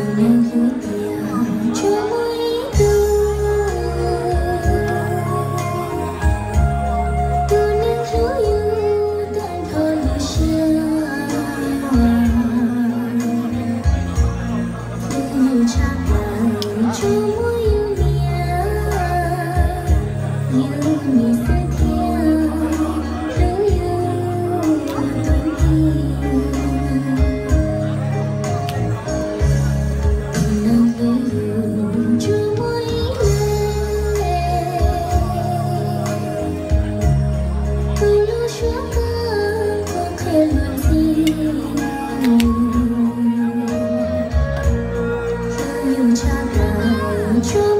Tus neeg hlub tiag tsuas muaj ib tug, tus neeg hlub yus tag nrho lub siab. Hlub yus tshaj plaws tsuas muaj yus niam, yus niam xwb thiaj hlub yus tus tij. Tus neeg hlub yus tsuas muaj ib leeg, tus lub suab koj puas qhia luag ntxhi. Hlub yus tshaj plaws tsuas